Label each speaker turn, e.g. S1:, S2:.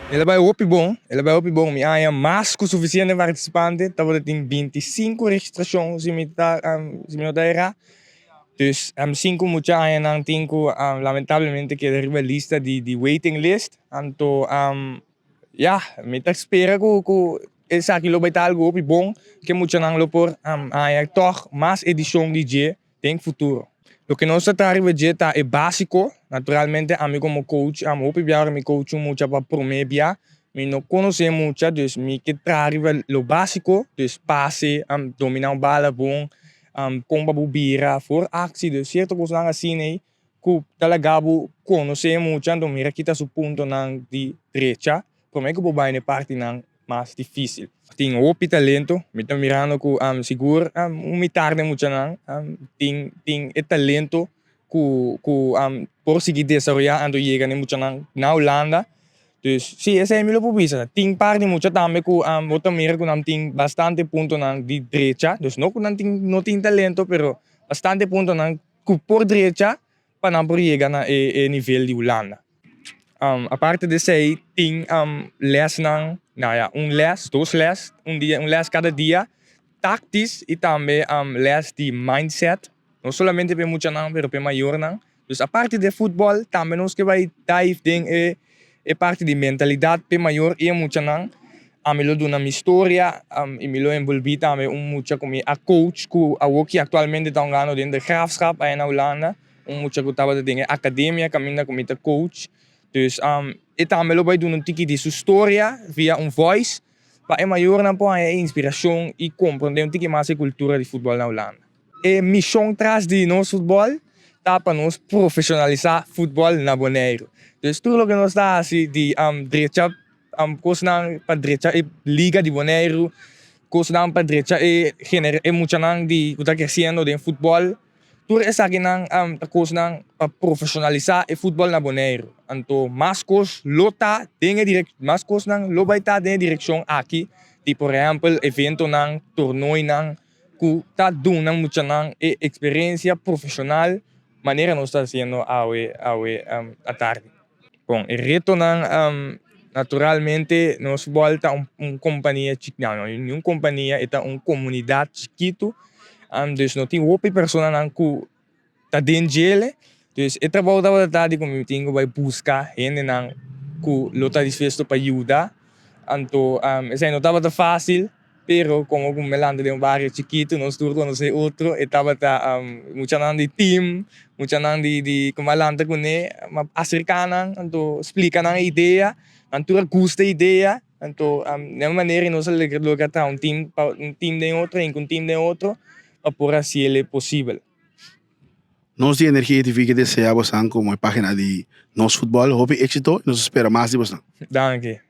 S1: El a bai hopi bon, el a bai hopi bon. Mi a haña mas ku sufisiente partisipante, tabatin 25 registrashon si mi ta si mi no ta erá. Dus sinku mucha añanan tin ku lamentablemente keda riba lista di waiting list. Anto ya, mi ta spera ku esaki lo bai ta algu hopi bon, ku e muchanan lo por haña tòg mas edishon di dje den futuro. Loke nos ta traha riba dje ta e básiko. Naturalmente ami komo coach, hopi bia ora mi coach un mucha pa promé bia, mi no konosé e mucha, dus mi ke traha riba lo básiko, dus pase, dominá un bala bon, kon pa bo bira for aksi, dus sierto kosnan asina ei ku ta laga bo konosé e mucha, anto mira kita su puntonan di drecha promé ku bo bai na e partinan mas difícil. Tin hopi talento, mi ta mirando ku sigur un mitar den muchanan tin e talento ku por sigui desaroyá anto yega na e muchanan na Hulanda. Dus si, esei mi lo por bisa. Tin par di mucha tambe ku bo ta mira ku nan tin bastante puntonan di drecha, dus no ku nan tin no tin talento, pero bastante puntonan ku por drecha pa nan por yega na e nivel di Hulanda. Aparte di esei tin lèsnan, nou ja, un lès, dos lès, un dia, un lès kada dia, tactisch i tambe lès di mindset, no solamente pa e muchanan pero pa e mayornan. Dus aparte di e futbòl tambe nos ke bai dive den e parti di mentalidat pa e mayor i e muchanan. Ami lo duna mi storia i mi lo envolví tambe un mucha ku mi a coach ku awoki aktualmente ta hungando den De Graafschap aya na Hulanda. Un mucha ku tabata den e akademia kaminda ku mi ta coach. Dus e tambe lo bai duna un tiki di su storia via un voice pa e mayornan por haña e inspirashon i komprondé un tiki mas e kultura di futbòl na Hulanda. E mishon tras di nos futbòl ta pa nos profeshonalisá futbòl na Boneiru. Dus tur loke nos ta hasi di drecha kosnan pa drecha e liga di Boneiru, kosnan pa drecha e e muchanan di ku ta kresiendo den futbòl. Tur esakinan ta kosnan pa profeshonalisá e futbòl na Boneiru. Anto mas kos lo ta den e direk mas kosnan lo bai ta den e direkshon aki di por ehèmpel eventonan, tornoinan ku ta duna muchanan e eksperensia profeshonal manera nos ta hasiendo awe awe atardi. Bon, e retonan naturalmente nos futbòl ta un kompania chik no no ni un kompania e ta un komunidat chikitu dus no tin hopi personanan ku ta den djele dus e trabou tabata ta di ku mi tin ku bai buska hendenan ku lo ta dispuesto pa yuda anto esei no tabata fásil. Pero como cu mi lanta den un bario chikito, nos tur conoce otro, e tabata muchanan di team, muchanan di di cu mi a lanta cune, mi a acerca nan, anto splica nan e idea, nan tur a gusta e idea, anto den un manera nos a logra traha un team pa un team den otro, hinca un team den otro pa por haciele posibel.
S2: Nos di Energia TV ke desea bosan como e pagina di Nos Futbol hopi exito y nos ta spera mas di bosan.
S1: Danki.